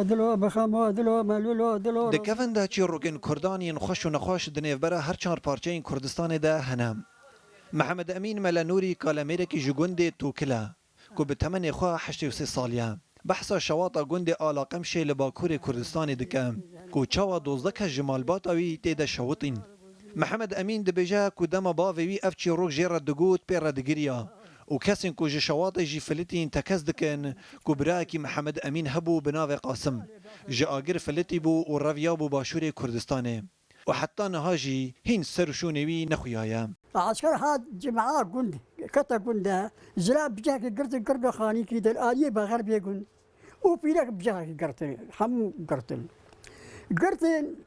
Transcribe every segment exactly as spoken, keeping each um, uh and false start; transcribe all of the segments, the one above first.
Dilo bixemo, dilo melûlo, dilo Di kevin de çîrokên Kurdan yên xweş û nexweş di nêvbera her çar parçeyên Kurdistanê de hene. Mihemed Emîn Mele Nûrî kalemêrekî ji gundê Tokil e, ku bi temenê xwe heştê û sê salî ye. Behsa şewata gundê Ala Qemşê li bakurê Kurdistanê dike, ku çawa dozdeh kes ji malbata wî tê de şewitîn. Mihemed Emîn dibêje ku dema bavê wî ev çîrok jê re digot, pê re digiriya û kesên ku ji şewatê jî filitîn tekez dikin ku birayekî Mihemed Emîn hebû bi navê Qasim. Ji Agir filitî bû û reviyabû başûrê Kurdistanê. Û heta niha jî hîn ser û şûnê wî nexuyaye. Esker hat cima gund, kete gunde, zira bicekî girtin kirdo xanîkî din, aliyê bexer bê gund. Û pîrek bicekî girtin, hemû girtin. Girtin,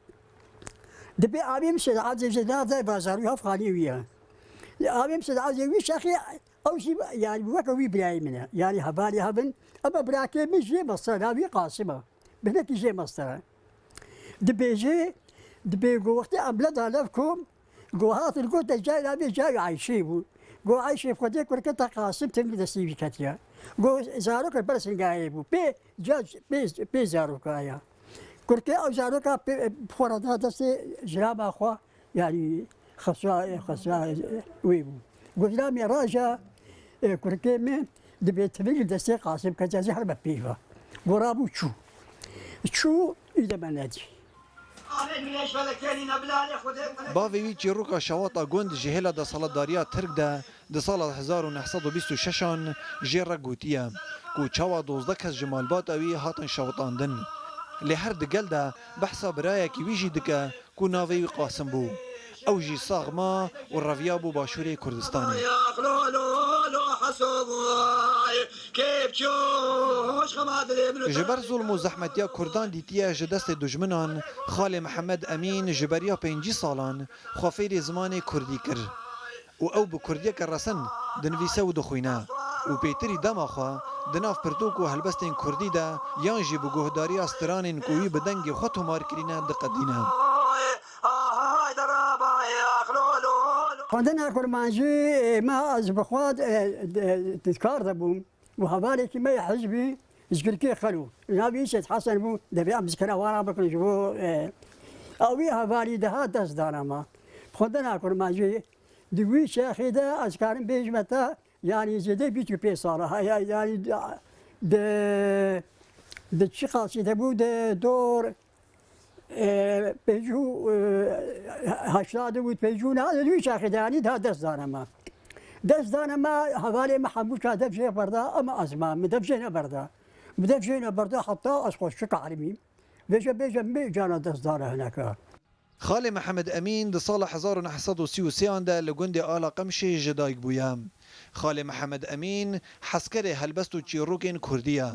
dibê avê min Sêd Ezê jê nade bazarî hev xanî wî ye. Avê min Sêd Ezê wî şexî, ew jî, yani, weke wî birayê min e. Yani, hevalê hev in, ema birakê min jê mesele wî Qasim e. Binekî jê mesele. Dibêje, dibê ku wextê em leda lev kom, ku hatin gote cayê navê cayê Ayşê bû. Ku Ayşê Xwedê kurke te Qasim tevî destê wî ketiye. Ku zaroka ber singayê bû. Pê ca, pê, pê zaroka ya. Kurke ew zaroka pê, xwe re da destê jirama xwe. Yani xesra, xesra wê bû. Gozlamê raja, e, kurkê min dibê tivirî destê Qasim Kecazî her be pêva. Gora bû çû. Çû, îde me nedî. Bavê wî çîroka şewata gund ji hêla desthilatdariya Tirk de di sala hezar û neh sed û bîst û şeş an jê re gotiye ku çawa dozdeh kes ji malbata wî hatin şewitandin. Lê her di gel de behsa birayekî wî jî dike ku navê wî Qasim bû. Ew jî sax ma û reviya bû başûrê Kurdistanê. Ji ber zulm û zehmetiya Kurdan dîtiye ji destê dujminan, Xalê Mihemed Emîn ji beriya pêncî salan xwe fêrî zimanê Kurdî kir. Û ew bi kurdiyeke resen dinivîse û dixwîne û pêtirî dema xwe di nav pirtûk û helbestên kurdî de yan jî bi guhdariya stranên ku wî bi dengê xwe tomar kirîne diqedîne. Xwendina kurmancî, e, me ez bi xwe, e, di, di kar de bûm. Û hevalekî me yê hizbî ji Girkê Xelo. Navê wî Sêd Hesen bû. Devê em zikira wara bikin ji bo, e, ew wî hevalî dihat dest dana me. Xwendina kurmancî di wî çaxê de ez karim bêjime te, yanî zêde bîst û pênc sala. Ha, ya, yanî di, di, di çi qasî de bû, di dor, e, pêncî û, e, heştad û pêncî û neh, di wî çaxê de, yanî daha dest dane me. Dest dane me, hevalê me hemû çax dev jê berda, ama ez ma, min dev jê neberda. Min dev jê neberda, heta ez xwe şikaribîm. Vêje bêje min cana dest dane hineka. Xalê Mihemed Emîn di sala hezar û neh sed û sî û sê an de li gundê Ala Qemşê ji dayik bûye. Xalê Mihemed Emîn hezkerê helbest û çîrokên kurdî ye.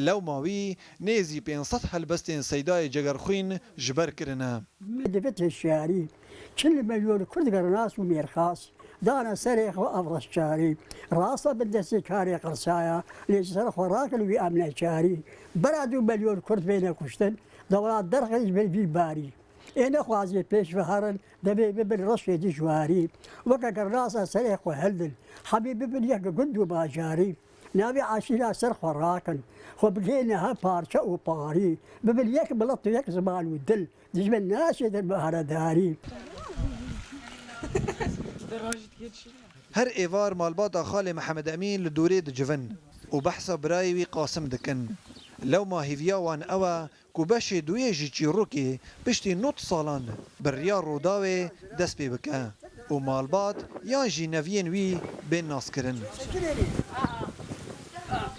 Lewma wî nêzî pênc sed helbestên Seydayê Cegerxwîn ji ber kirine. Min divit hişyarî, çil milyon kurd gernas û mêrxas, dane serê xwe ev reşçarî. Rasta bin destê karê qirsaya, lê ji ser xwe rakin wî em neçarî. Bera du milyon kurd bêne kuştin, dewla derxin ji ber vî barî. Ê nexwazê pêş ve herin, devê bibin reşê dijwarî. Weke girnasa serê xwe hildin, hemî bibin yek gund û bajarî. Navê eşîra ser xwe rakin, xwe bigihêne hev parçe û parî. Bibin yek milet û yek ziman û dil, dijmin naşêdin bi heredarî. Her êvar malbata Xalê Mihemed Emîn li dorê dicivin û behsa birayê wî Qasim dikin. Lewma hêviya wan ew e, ku beşê duyê ji çîrokê piştî nod salan bi riya Rûdawê dest pê bike û malbat yan jî neviyên wî bên naskirin.